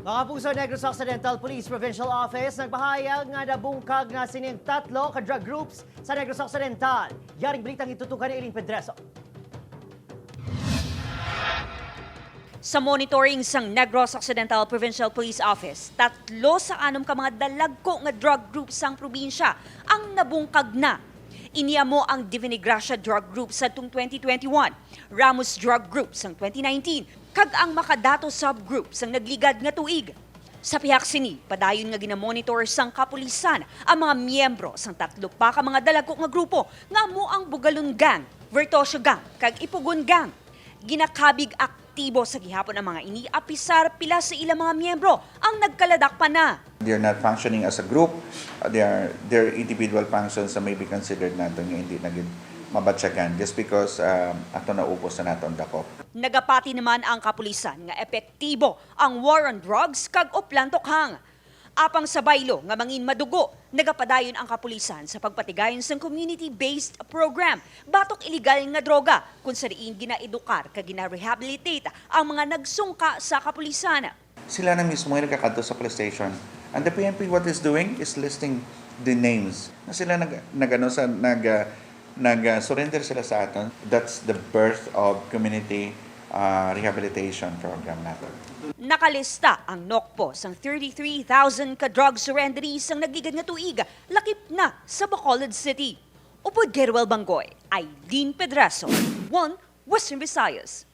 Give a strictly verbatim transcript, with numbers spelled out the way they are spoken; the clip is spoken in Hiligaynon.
Mga kapuso, Negros Occidental Police Provincial Office nagpahayag nga nabungkag na sining tatlo ka drug groups sa Negros Occidental. Yaring balitang itutukan ni Eileen Pedreso. Sa monitoring sang Negros Occidental Provincial Police Office, tatlo sa anom ka mga dalagko nga drug group sang probinsya ang nabungkag na. Ini amo ang Divinagracia Drug Group sadtong twenty twenty-one, Ramos Drug Group sang twenty nineteen, kag ang Makadato Subgroup sang nagligad nga tuig. Sa pihak sini, padayon nga ginamonitor sang kapulisan ang mga miyembro sang tatlo pa ka mga dalagko nga grupo nga amo ang Bugalon Gang, Vertocio Gang, kag Ipugon Gang. Ginakabig aktibo sa gihapon ang mga ini, apisar pila sa ilang mga miyembro ang nagkaladak pa na. They're not functioning as a group. Uh, They are, their individual functions na may be considered naton nga hindi na gid mabatyagan just because um, ato naubos na nato ang dakop. Nagapati naman ang kapulisan nga epektibo ang war on drugs kag uplan tukhang. Apang sa baylo nga mangin madugo, nagapadayon ang kapulisan sa pagpatigayon sang community-based program batok iligal nga droga, kun sa diin ginaedukar kag ginarehabilitate ang mga nagsungka sa kapulisan. Sila na mismo yung nagkakadto sa police station. And the P N P, what is doing is listing the names. Na sila nag, nag, ano, sa, nag, uh, nag uh, surrender sila sa aton. That's the birth of community uh, rehabilitation program natin. Nakalista ang NOCPO sang thirty-three thousand ka drug surrenderies sang nagligad nga tuig, lakip na sa Bacolod City. Upod Geruel Banggoy, Eileen Pedraso, One Western Visayas.